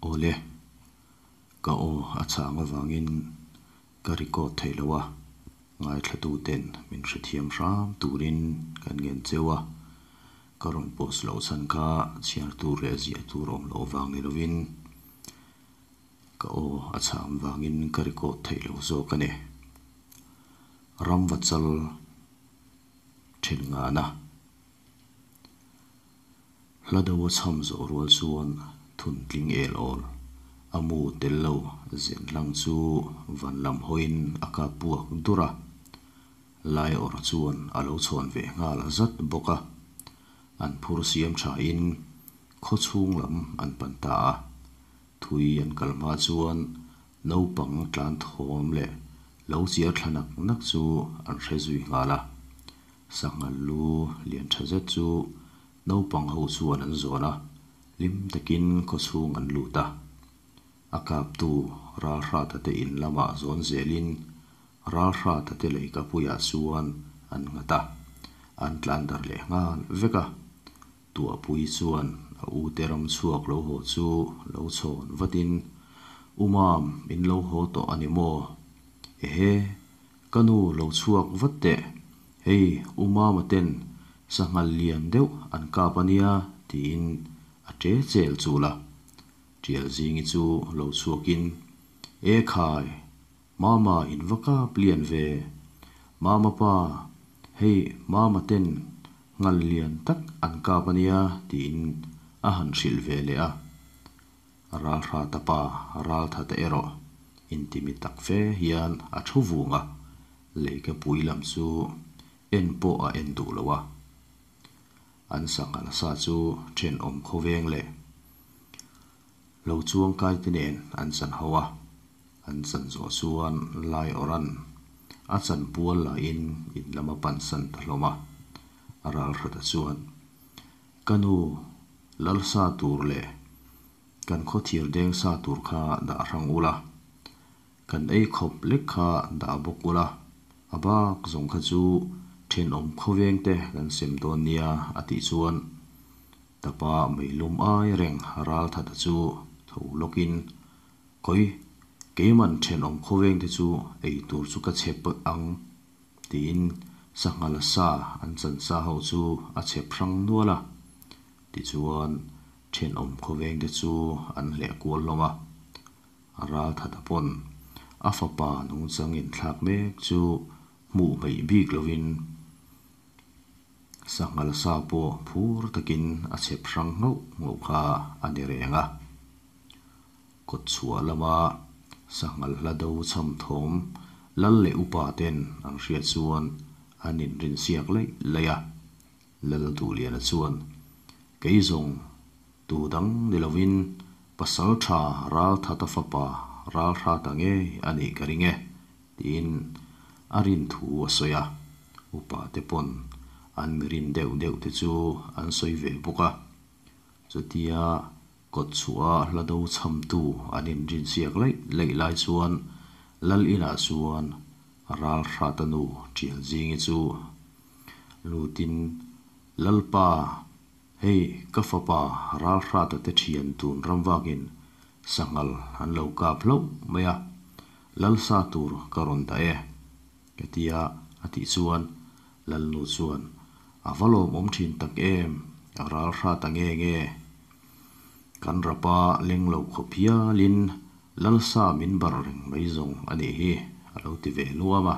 Awle, ka aw a chhang avangin ka record thei lo a, ngaithlatuten min hrethiam hram turin kan ngen cheu a, ka rawn post loh chhan kha chhiar tur leh ziah tur awm loh vang ni lovin ka aw a chhang vangin ka record thei lo zawk a ni. Ramvachal then ngana. Hla do a chham zawh rual chuan thun tling el awl a mu tel lo zen hlang chu van lam hawiin a kap puak dur a, lai awr chuan a lo chhawn ve nghal zat bawk a. An phur siam thain khaw chhung lam an pan ta a, thui an kal hma chuan naupang tlan thawm leh lo chiar thla nak nak chu an hre zui nghal a. Sanghal lu lian tha zet chu naupang ho chuan an zawn a, hlim takin khaw chhung an lut a. A kaptu Ralhrata te in lamah zawn zelin Ralhrata te leikapuiah chuan an nghat a, an tlan darh leh nghal vek a. Tuahpui chuan a ute ram chhuak lo haw chu lo chhawn vatin, U Mam, in lo haw tawh a ni maw? Ehe, Ka nu lo chhuak vat teh, hei U Mama ten sanghal lian deuh an kap a nia tiin a che chel chul a. Tial zingi chu lo chhuakin, E khai, Mama in va kap lian ve, Mama pa, hei Mama ten nghal lian tak an kap a nia tiin a han hrilh ve leh a. Ralhrata pa Ralthata erawh intimi tak fe hian a thu vung a, leikapui lam chu en pawh a en duh lo a. An sanghal sa chu thenawm khawveng leh lo chuangkai te nen an chan ho a, an chan zawh chuan Laiawrhan a chan pual lahin in lam a pansan ta hlawm a. Ralhrata chuan, Ka nu, Lalsa tur leh kan khawthir deng sa tur kha dah hrang ula, kan ei khawp lek kha dah bawk ula, a bak zawng kha chu thenawm khawveng te kan sem dawn nia a tih chuan tapa meilum ai reng Ralthata chu tho lawkin, Khawi, keiman thenawm khawveng te chu ei tur chu ka chep ang Tiin sanghal sa an chan sa ho chu a chhep hrang nual a. Tichuan, thenawm khawveng te chu an hleh kual hlawm a. Ralthata pawn a fapa nungchang inthlak mek chu hmuh hmeih bik lovin sanghal sa pawh phur takin a chhep hrang nghauh nghauh kha a ni reng a. Kawtchhuah lama sanghal hla do chham thawm lal leh upa ten an hriat chuan an inrinsiak laih laih a. Lal Duhliana chuan, Kei zawng tu dang ni lovin pasal tha Ralthata fapa Ralhrata ngei a nih ka ring e, tiin a rin thu a sawi a. Upa te pawn an mi rin deuh deuh te chu an sawi ve bawk a. Chutia Kawtchhuah a hla do chhamtu an inrinsiak laih laih lai chuan Lal inah chuan Ralhrata nu Tialzingi chu lutin, Lalpa, hei ka fapa Ralhrata te thian tun ramvakin sanghal an lo kap hlauh mai a, Lalsa tur ka rawn dah e, ka tia a tih chuan Lalnu chuan, A va lawmawm thin tak em, a ral hrat a nge nge. Kan rapa leng lo khawp hialin Lalsa min bar reng mai zawng a nih hi, a lo ti ve luam a.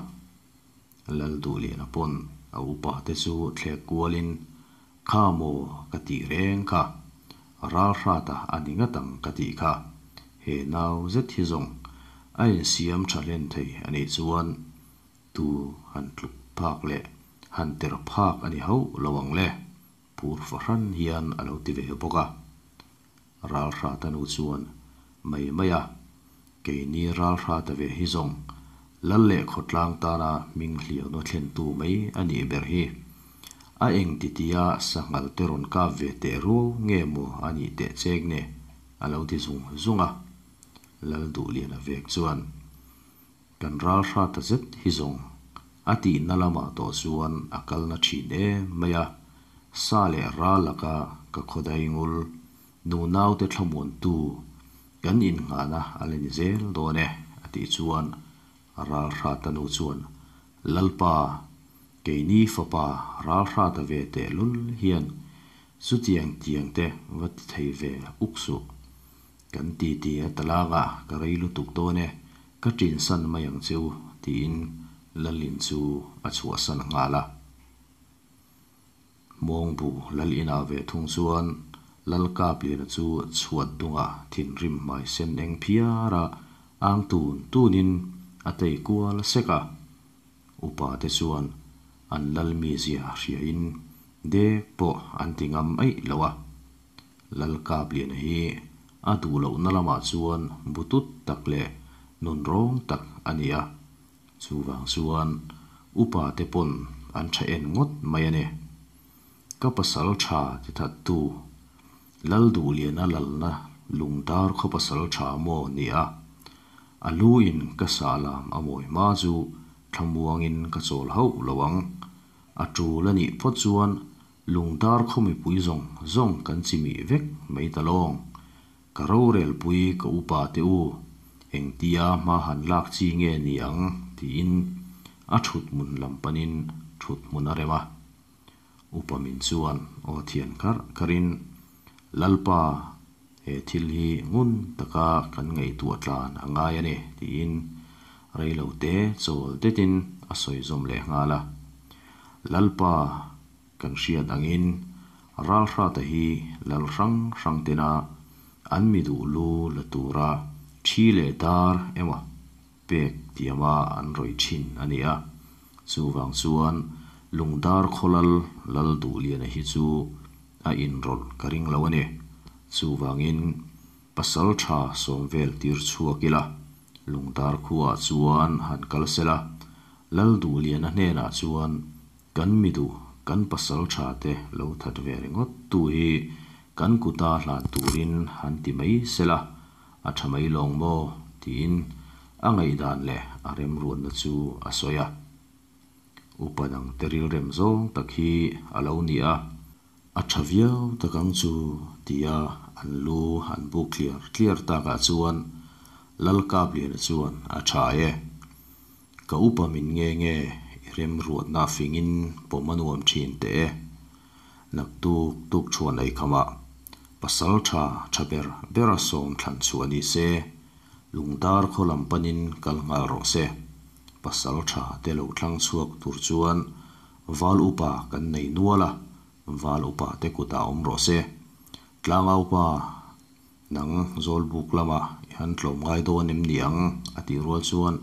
Lalduhliana pawn a upa te chu thlek kualin, Kha maw ka tih reng kha, ral hrata a ni ngat ang ka tih kha, he nau zet hi zawng a insiam tha hlen thei a nih chuan Tu han tluk phak leh han ter phak a ni hauh lo ang le, phur fahran hian a lo ti ve bawk a. Ralhrata nu chuan, Mai mai a, keini Ralhrata ve hi zawng Lal leh khawtlang tana hming hliahna thlentu mai a nih ber hi. A eng titia sanghal te rawn kap ve teh ruau nge maw a nih teh chek ne, a lo ti zung zung a. Lal Duhliana vek chuan, Kan ral hra ta zet hi zawng a tihna lamah tawh chuan a kalna thin em mai a, sa leh ral laka ka khawdai ngul, nu naute thlamuantu, Kan innghahna a la ni zel dawn e, a tih chuan Ralhrata nu chuan, Lalpa, keini fapa Ralhrata ve tehlul hian chutiang tiang te va ti thei ve uk suh. Kan titi a talangah ka rei lutuk dawn e, ka ṭinsan mai ang che u, tiin Lalin chu a chhuahsan nghal a. Mawngbu lal inah ve thung chuan Lal Kapliana chu chhuat dungah thinrim hmai sen eng phiar a ang tun tunin a tei kual sek a. Upa te chuan an lal mizia hriain dek pawh an ti ngam eih lo a. Lal Kapliana hi a duh lohna lamah chuan butut tak leh nunrawng tak a ni a. Chuvang chuan upa te pawn an tha en ngawt mai a ni. Ka pasal tha ti that tu Lalduhliana lalna lungdar khaw pasal tha maw ni a, a lu in ka sah lam a mawi hma chu thlamuangin ka chawl hauh lo ang. A tul a nih phawt chuan lungdar khaw mipui zawng zawng kan chimih vek mai ta lawng. Ka rorelpui ka upa te u, engtia hma han lak chi nge ni ang tiin a thuthmun lam panin thuthmun a rem a. Upa min chuan aw thian kharh kharhin, Lalpa, he thil hi ngun taka kan ngaihtuah tlan a ngai a ni tiin reilote chawl detin a sawi zawm leh nghal a. Lalpa, Kan hriat angin Ralhrata hi lal hrang hrang tena an mi duh lu la tura thi leh dar emaw pek tiama an rawih thin a ni a. Chuvang chuan Lungdar khawlal lal Duhliana hi chu a inrawlh ka ring lo a ni. Chuvangin pasal tha sawm vel tir chhuak ila Lungdar khuaah chuan han kal sela, Lal Duhliana hnenah chuan Kan mi duh, kan pasal tha te lo that ve ringawt tu hi kan kuta hlan turin han ti mai sela, a tha mai lawng maw? tiin a ngaihdan leh a remruatna chu a sawi a. Upa dang te rilrem zawng tak hi a lo ni a. A tha viau tak ang chu tia an lu an buk tliar tliar takah chuan Lalkapliana chuan a tha e. Ka upa min nge nge i remruatna fingin pawm a nuam thin teh e. Naktuk tuk thuan ei khamah pasal tha tha ber bera sawm thlan chhuah ni se, lungdar khaw lam panin kal nghal rawh se. Pasal tha te lo thlang chhuak tur chuan val upa kan nei nual a, val upa te kutah awm rawh se. Tlangaupa. Nang Zawlbuk lamah i han tlawm ngai dawn em ni ang? a tih rual chuan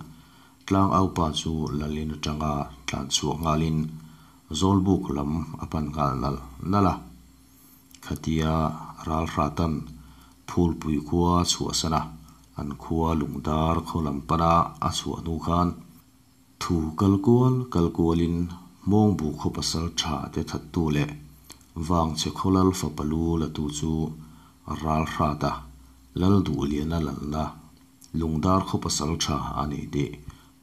tlang aupa chu Lalin atanga tlan chhuah nghalin Zawlbuk lam a pan nghal nal nal a. Khatia Ralhratan Phulpui khua chhuahsan a, an khua Lungdar khaw lam pana a chhuah hnu khan Thu kal kual kal kualin Hmawngbu khaw pasal tha te thattu leh Vangchhe khaw lal fapa lu latu chu Ralhrata Lalduhliana lalna Lungdar khaw pasal tha a ni tih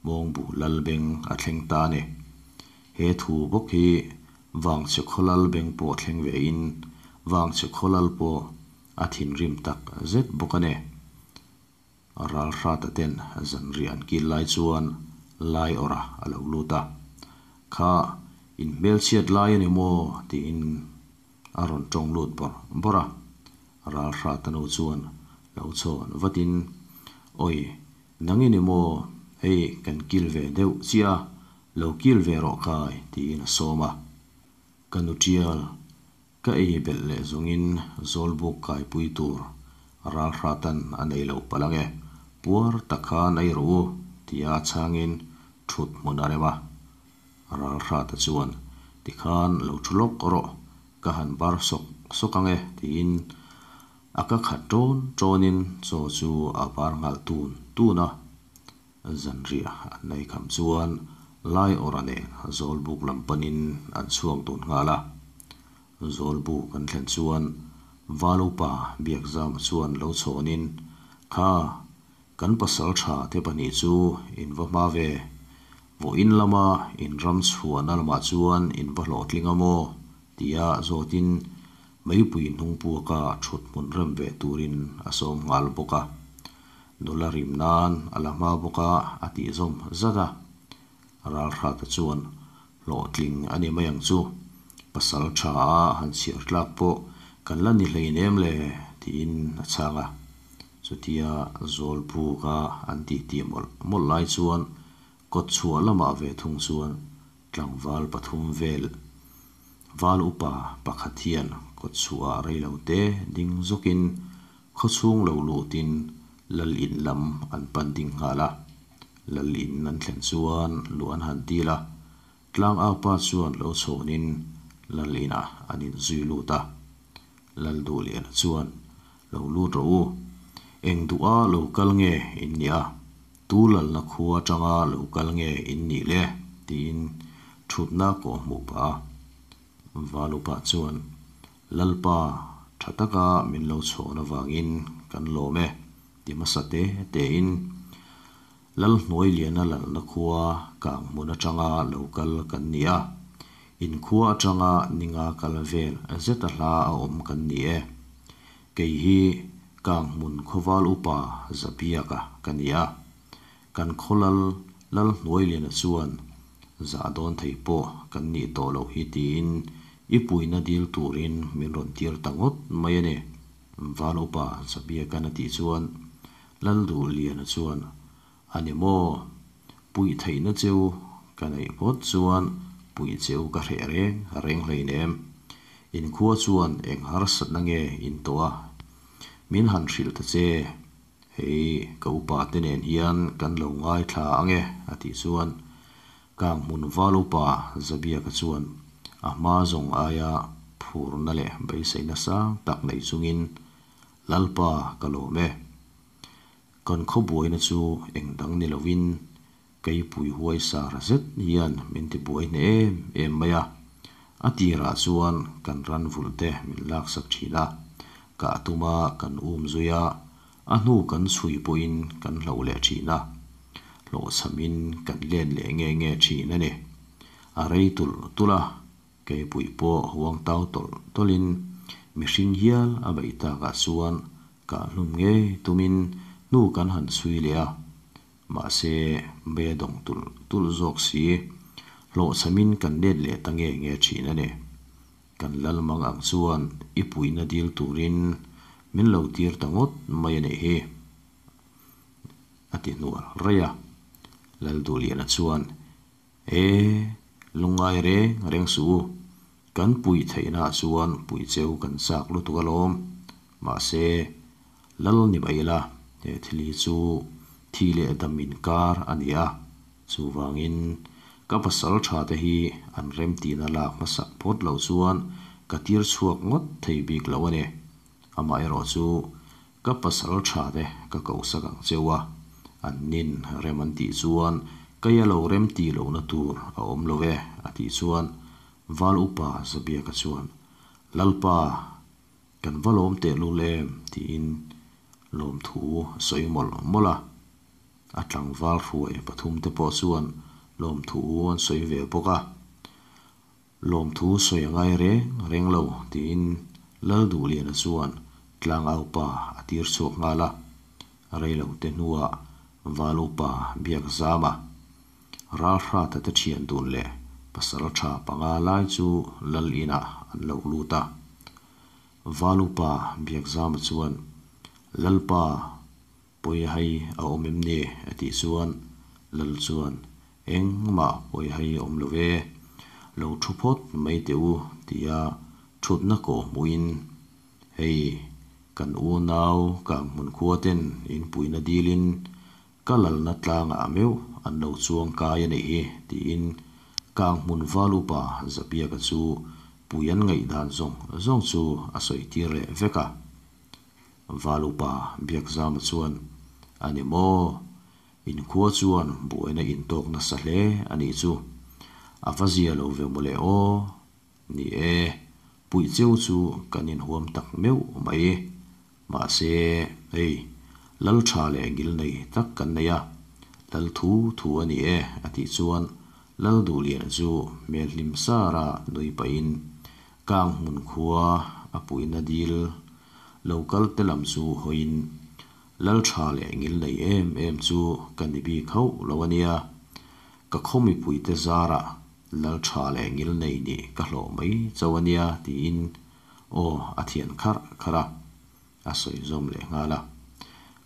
Hmawngbu Lalbeng a thleng ta a ni. He thu bawk hi Vangchhe khaw Lalbeng pawh thleng vein Vangchhe khaw lal pawh a thinrim tak zet bawk a ni. Ralhrata ten zanriah an kil lai chuan Laiawrha a lo lut a, Kha, in hmelchhiat lai a ni maw? tiin a rawn tawng lut bawrh bawrh a. Ralhrata nu chuan lo chhawn vatin, Awi, nang i ni maw? Hei kan kil ve deuh chiah a, lo kil ve rawh khai, tiin a sawm a. Ka nu tial, Ka ei belh leh zawngin Zawlbuk kaipui tur Ralhratan a nei loh palh ange, puar tak khan ei rawh u, tia chhangin thut hmun a rem a. Ralhrata chuan, Tikhan lo thu lawk rawh, ka han bar sawk sawk ange, tiin a ka khat ṭawn ṭawnin chaw chu a bar nghal tun tun a. Zanriah an nei kham chuan Laiawrha nen Zawlbuk lam panin an chhuak dun nghal a. Zawlbuk an thlen chuan Valupa Biakzama chuan lo chhawnin, Kha, kan pasal tha te pahnih chu in va hma ve. Vawiin lama in ram chhuahna lamah chuan in va hlawhtling a maw? tia zawtin meipui hnung puaka thut hmun rem ve turin a sawm nghal bawk a. Nula rim nan a la hma bawk a, a tih zawm zat a. Ralhrata chuan hlawhtling a ni mai ang chu, pasal tha a han chhiar tlak pawh kan la ni hleinem le, tiin a chhang a. Chutia Zawlbuka an titi mawlh mawlh lai chuan kawtchhuah lamah ve thung chuan tlangval pathum vel Val upa pakhat hian kawtchhuah rei lo te ding zawkin khawchhung lo lutin lal in lam an pan ding nghal a. Lal in an thlen chuan luh an han dil a, tlangaupa chuan lo chhawnin lal inah an inzui lut a. Lal Duhliana chuan, Lo lut rawh u, eng duha lo kal nge in nih a? Tu lalna khua atanga lo kal nge in nih le? tiin thutna kawh hmuh pah a. Valupa chuan, Lalpa, tha taka min lo chhawn avangin kan lawm e, ti hmasa te tein Lalhnuailiana lalna khua kang hmun atanga lo kal kan ni a, in khua atanga ninga kal vel zeta hla a awm kan ni e. Kei hi Kanghmun khawval upa Zabiaka ka ni a, kan khawlal Lalhnuailiana chuan zah dawn thei pawh kan nih tawh loh hi tiin i puihna dil turin min rawn tir ta ngawt mai a ni. Val upa Zabiaka'n a tih chuan Lalduhliana chuan A ni maw? Puih theihna cheu ka neih phawt chuan puih cheu ka hreh reng reng hleinem. Inkhua chuan eng harsatna nge in tawh a? Min han hrilh ta che. Hei ka upa te nen hian kan lo ngaithla ang e a tih chuan Kanghmun val upa Zabiaka chuan a hma zawng aia phurna leh beiseina sang tak nei chungin Lalpa ka lawm e. Kan khawbuaina chu eng dang ni lovin keipui huai sar zet hian min ti buai hneh em em mai a. A tirah chuan kan ran vulh te min laksak thin a, kah tuma kan um zui a, a hnu kan chhui pawhin kan hloh leh thin a, hlawhchhamin kan len leh nge nge thin a ni. A rei tulh tulh a, keipui pawh huang tau tawlh tawlhin mihring hial a beih takah chuan Kah hlum ngei tumin hnu kan han chhui leh a, mahse be dawng tulh tulh zawk si, hlawhchhamin kan let leh ta nge nge thin a ni. Kan lal mang ang chuan i puihna dil turin min lo tir ta ngawt mai a nih hi, a ti hnual raih a. Lalduhliana chuan, E, lungngai reng reng suh u, kan puih theihnaah chuan puih cheu kan chak lutuk alawm. Mahse, lal ni mai ila, he thil hi chu thi leh dam inkar a ni a, chuvangin ka pasal tha te hi an remtihna lak hmasak phawt loh chuan ka tir chhuak ngawt thei bik lo a ni. Amaherawh chu Ka pasal tha te ka ko sak ang cheu a, an nin rem an tih chuan kei a lo rem tih lohna tur a awm lo e a tih chuan Val upa Zabiaka chuan Lalpa, kan va lawm tehlul em tiin lawmthu a sawi mawlh mawlh a. A tlangval hruai pathum te pawh chuan lawmthu an sawi ve bawk a. Lawmthu sawi a ngai reng reng lo tiin Lalduhliana chuan tlangaupa a tir chhuak nghal a, reilote hnuah Valupa Biakzama, Ralhrata te thian dun leh pasal tha panga lai chu Lal inah an lo lut a. Valupa Biakzama chuan, Lalpa, pawi hai a awm em ni? a tih chuan Lal chuan, Engmah pawi hai awm lo e, lo thu phawt mai teh u tia thutna kawh hmuhin, Hei, kan unau Kanghmun khua ten inpuina dilin ka lalna tlangah meuh an lo chuang kai a nih hi tiin Kanghmun val upa Zabiaka chu pui an ngaihdan zawng zawng chu a sawi tir leh vek a. Val upa Biakzama chuan, A ni maw? Inkhua chuan buaina intawk nasa hle a nih chu. A va zia lo ve mawle aw. Ni e, puih cheu chu kan inhuam tak meuh mai. Mahse, hei, lal tha leh ngil nei tak kan nei a, lal thu thu a ni e a tih chuan Lal Duhliana chu hmel hlim sara nui pahin Kang hmun khua a puihna dil lo kal te lam chu hawiin, Lal tha leh ngil nei em em chu ka ni bik hauh lo a nia. Ka khaw mipuite zarah lal tha leh ngil nei nih ka hlawh mai chauh a nia tiin aw a thian kharh kharh a, a sawi zawm leh nghal a.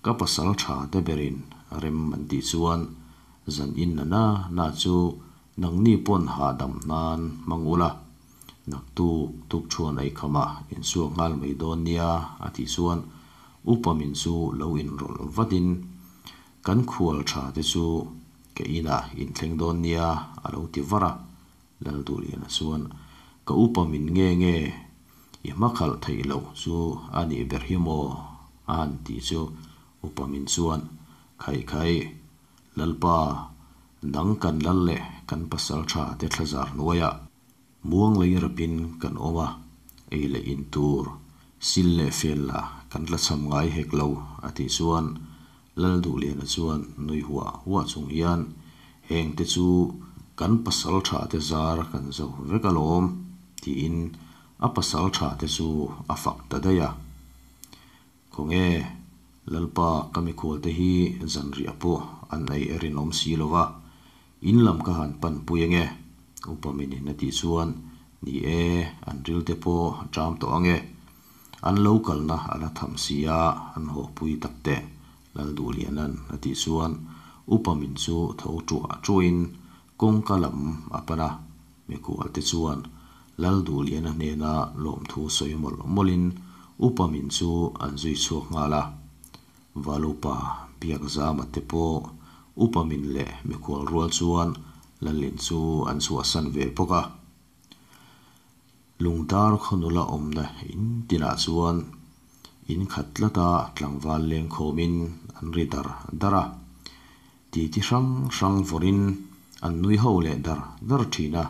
Ka pasal tha te berin rem an tih chuan zan in na na na chu nangni pawn hahdam nan hmang ula, naktuk tukṭhuan ei khamah insuak nghal mai dawn nia a tih chuan Upa min chu lo inrawlh vatin kan khual tha te chu ka inah in thleng dawn nia a lo ti var a. Lalduhliana chuan ka upa min nge nge i hma khalh theih loh chu a nih ber hi maw a han tih chu upa min chuan khaih khaih Lalpa nang kan lal leh kan pasal tha te thlazar hnuaiah muang lei rapin kan awm a, ei leh in tur sil leh fel lah kan tlachham ngai hek lo a tih chuan Lalduhliana chuan nui huah huah chung hian heng te chu kan pasal tha te zar kan zo vek alawm tiin a pasal tha te chu a fak ta daih a. Khawnge Lalpa ka mikhual te hi zanriah pawh an ei a rinawm si lo va, in lam ka han pan pui ange Upa minin a tih chuan ni e an ril te pawh a ṭam tawh ange an lo kalna a la tham si a an haw pui tak teh Lalduhliana'n a tih chuan Upa min chu tho ṭuah ṭuahin kawngka lam a pan a, mikhual te chuan Lalduhliana hnena lawmthu sawi mawlh mawlhin Upa min chu an zui chhuak nghal a. Valupa Biakzama te pawh Upa min leh mikhual rual chuan Lalin chu an chhuahsan ve bawk a. Lungdar khaw nula awmna in tinah chuan in khat tlata tlangval lengkhawmin an ri dar dar a. Titi hrang hrang vawrhin an nui ho leh dar dar thin a.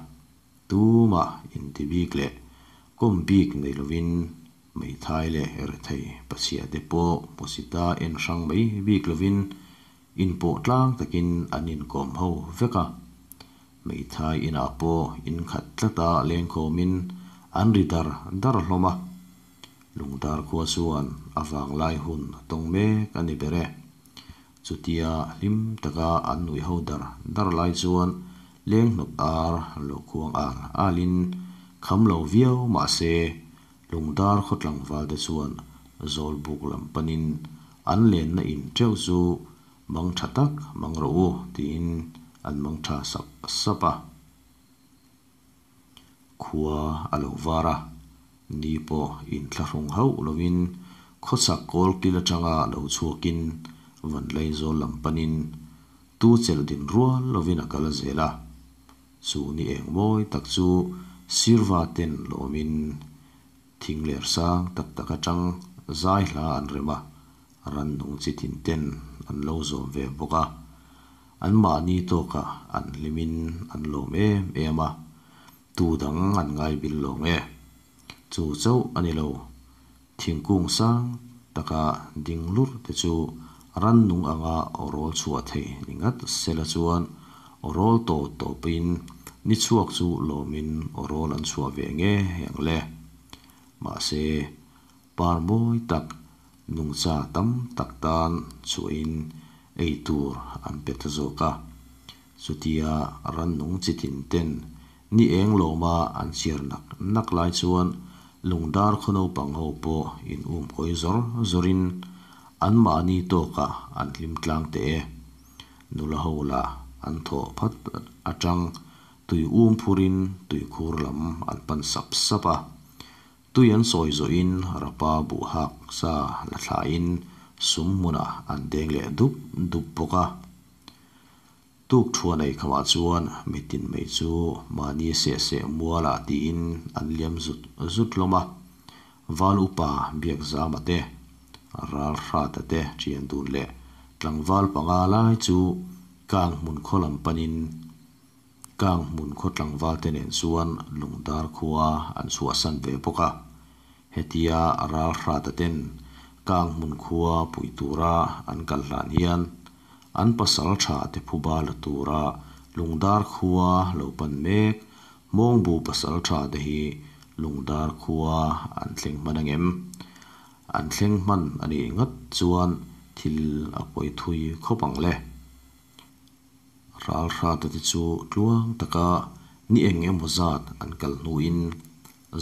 Tumah inti bik leh kawm bik nei lovin Meithai leh rethei pachhia te pawh hmusita en hrang mai bik lovin inpawh tlang takin an inkawm ho vek a. Meithai inah pawh inkhat tlata lengkhawmin an ri dar dar hlawm a. Lungdar khua chuan a vanglai hun a tawng mek a ni ber e. Chutia hlim taka an nuih ho dar dar lai chuan leng hnawt ar lo khuang al alin kham lo viau mah se Lungdar khaw tlangval te chuan Zawlbuk lam panin an lenna in teuh chu mang tha tak mang rawh u tiin an mang tha sap sap a. Khua a lo var a, ni pawh inthlahrung hauh lovin khawchhak kawl kil atanga lo chhuakin Vanlaizawl lam panin tu chelh din rual lovin a kal zel a. Chu ni eng mawi tak chu Sirva ten lawmin thing ler sang tak tak atang zai hla an rem a, rannung chi tin ten an lo zawm ve bawk a. An mahni tawkah an hlimin an lawm em em a, tu dang an ngai bil lawng e. Chu chauh a ni lo, thingkung sang taka ding lur te chu rannung anga awrawl chhuah thei ni ngat sela chuan awrawl tawp tawpin ni chhuak chu lawmin awrawl an chhuah ve nge ang le. Mahse, par mawi tak nungcha tam tak tan chhuahin ei tur an pe ta zawk a. Chutia rannung chi tin ten ni eng lawma an chhiar nak nak lai chuan Lungdar khaw naupang ho pawh in um kawi zawr zawrin an mahni tawkah an hlim tlang teh e. Nula ho lah an thawh phat atang tui um phurin tuikhur lam an pan sap sap a. Tui an sawi zawhin rapa buh hak sa la thlain sum hmunah an deng leh dup dup bawk a. Tuk thuan ei khamah chuan mitin mai chu mahni seh seh mualah tiin an liam zut zut hlawm a. Val upa Biakzama te, Ralhrata te thian dun leh tlangval panga lai chu kang hmun khaw lam panin kang hmun khaw tlangval te nen chuan Lungdar khua an chhuahsan ve bawk a. Hetia Ralhrata ten kang hmun khua pui tura an kal hlan hian An pasal tha te phuba la tura Lungdar khua lo pan mek, Hmawngbu pasal tha te hi Lungdar khua an thleng hman angem? An thleng hman a nih ngat chuan thil a pawi thui khawp ang le. Ralhrata te chu tluang taka ni eng emaw zat an kal hnuin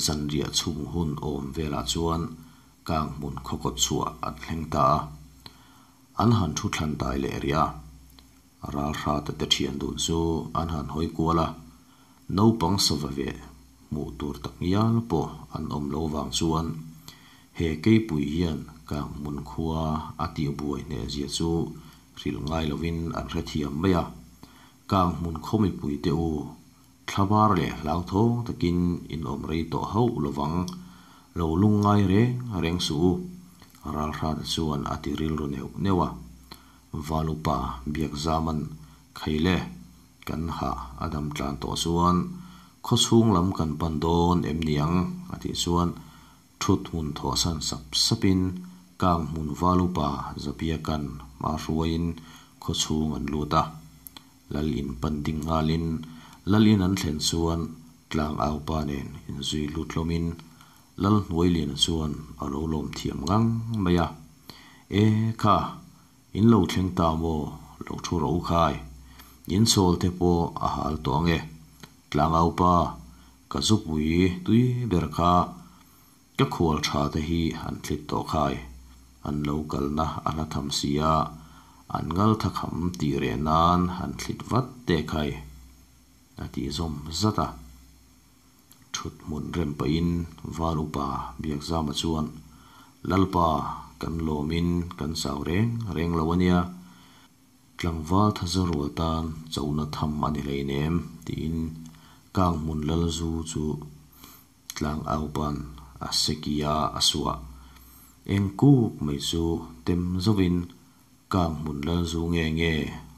zanriah chhung hun awm velah chuan kang hmun khaw kawt chhuah an thleng ta a, an han thu thlan dai leh rih a. Ralhrata te thian dun chu an han hawi kual a, naupang sava ve hmuh tur tak ngial pawh an awm lo vang chuan he keipui hian kang hmun khua a tihbuai hneh zia chu hrilh ngai lovin an hrethiam mai a. Kang hmun khaw mipui te u, thlabar leh hlauthawng takin in awm rei tawh hauh lovang, lo lungngai reng reng suh u, Ralhrata chuan a ti rilru neuh neuh a. Valupa Biakzaman, Khaile, kan hah a dam tlan tawh chuan khawchhung lam kan pan dawn em ni ang? a tih chuan thut hmun thawhsan sap sapin kang hmun Valupa Zabiakan hma hruaiin khawchhung an lut a. Lal in pan ding nghalin Lal in an thlen chuan Tlangaupa nen inzui lut hlawmin Lalhnuailiana chuan a lo lawm thiam ngang mai a, E kha, in lo thleng ta maw, lo thu rawh u khai. In chawl te pawh a hal tawh ang e. Tlangaupa, ka zupui tui ber kha ka khual tha te hi an thlit tawh khai. An lo kalna a hla tham si a, an ngal tha kham tih reh nan han thlit vat teh khai, a tih zawm zat a. Thut hmun rem pahin Val Upa Biakzama chuan, Lalpa, kan lawmin kan chau reng reng lo a nia. Tlangval thaza rual tan chona tham a ni hleinem, tiin Kang hmun lal zu chu tlang aupa'n a sekia a suah. Eng kuk mai chu tem zovin Kang hmun lal zu nge nge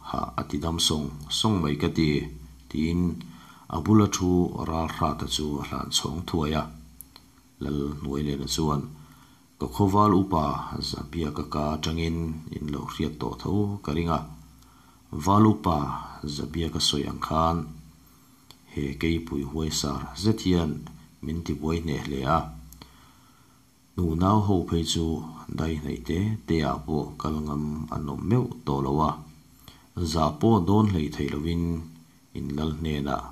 hah a ti dam sawng sawng mai ka ti, tiin a bula thu Ralhrata chu a hlan chhawng thuai a. Lal Hnuailena chuan, Ka khawval upa Zabiaka ka atangin in lo hriat tawh tho ka ring a. Val upa Zabiaka sawi ang khan he keipui huaisar zet hian min tibuai hneh hle a. Nunau ho phei chu dai hnaih te te ah pawh kal ngam an awm meuh tawh lo a, zah pawh dawn hlei thei lovin in lal hnenah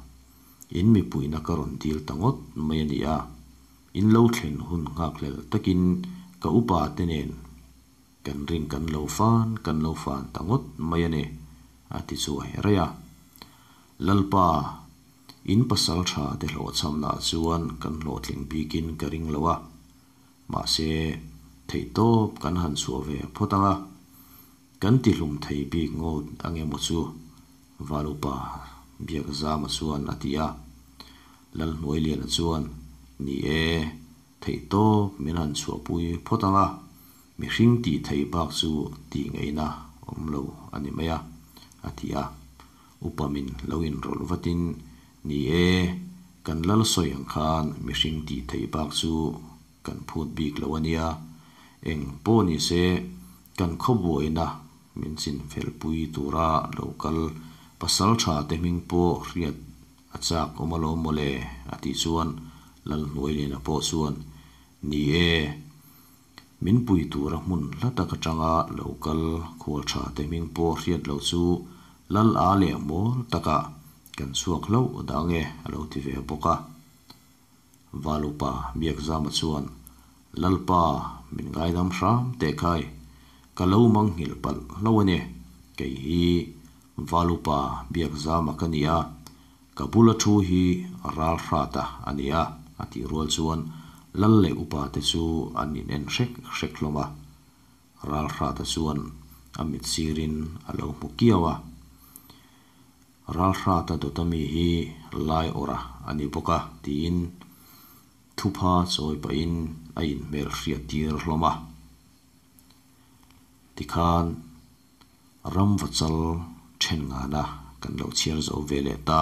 in mipuina ka rawn dil ta ngawt mai a ni a, in lo thlen hun nghakhlel takin ka upa te nen kan rin kan lo fan kan lo fan ta ngawt mai a ni, a ti chuai raih a. Lalpa, in pasal tha te hlawhchhamnaah chuan kan hlawhtling bikin ka ring lo a, mahse theihtawp kan han chhuah ve phawt ang a, kan tihlum thei bik ngawt ang emaw chu, Valupa Biakzama chuan a ti a. Lalhnuailiana chuan, Ni e, theihtawp min han chhuahpui phawt ang a, mihring tih theih bak chu tih ngaihna awm lo a ni mai a, a ti a. Upa min lo inrawlh vatin, Ni e, kan lal sawi ang khan mihring tih theih bak chu kan phut bik lo a nia. Eng pawh ni se, kan khawbuaina min chin felpui tura lo kal pasal tha te hming pawh hriat a chak awm alawm mawle, a tih chuan Lalhnuailiana pawh chuan, Ni e, Min pui tura hmun hla tak atanga lo kal khual tha te hming pawh hriat loh chu lal a leh mawl takah kan chhuak hlauh dah nge a lo ti ve bawk a. Valupa Biakzama chuan, Lalpa, min ngaidam hram teh khai, ka lo mangnghilh palh hlauh a ni, kei hi Valupa Biakzama ka ni a, Ka bula thu hi ral hrata a ni a, a tih rual chuan lal leh upa te chu an in en hrek hrek hlawm a. Ral hrata chuan a mit sirin a lo hmu kiau a. Ral hrata dawta mi hi lai awrh a ni bawk a tiin thupha chawi pahin a inhmel hriat tir hlawm a. Tikhan Ramvachal then ngana kan lo chhiar zo ve leh ta.